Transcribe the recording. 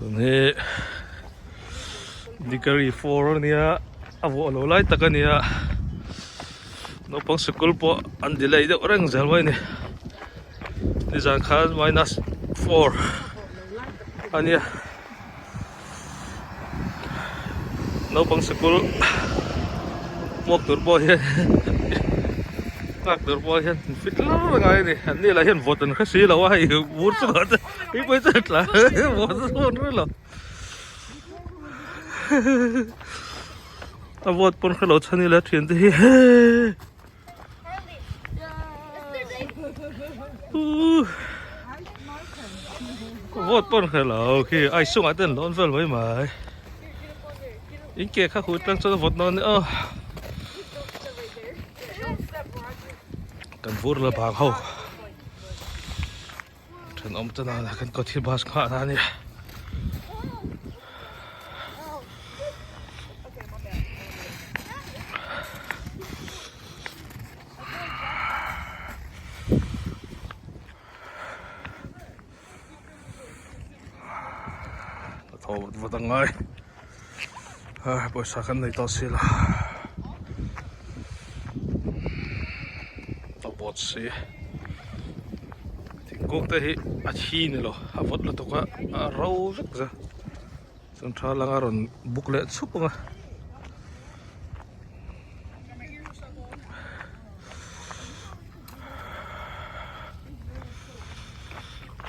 Tun hi degree 4 ania a vuah lo lai tak ania naupang sikul pawh an delay deuh reng zel mai a ni nizan khan minus 4 ania. Naupang sikul hmuak tur pawh hian nghak tur pawh hian fit lar a ngai a ni an ni lah hian vawt an hre si lo a hei vur chungah te mipui chuan tla vawt an hre lo a vawt pawn hre lo chhan ila thian te hi Vawt pawn hre lo khi ai sungah te an lawn vel mai mai in ke kha hu tlang chuan a vawt dawn a ni aw kan vur la bang ho thenawm te nana kan kawt hi bus nghah na a ni. A tho vat vat ang ngai pawisa kan nei tawh si la a vawt si thingkung te hi a thi ni lo a vawt lutuk a a ro vek zel chuan tha langa rawn buk leh chhup ang a.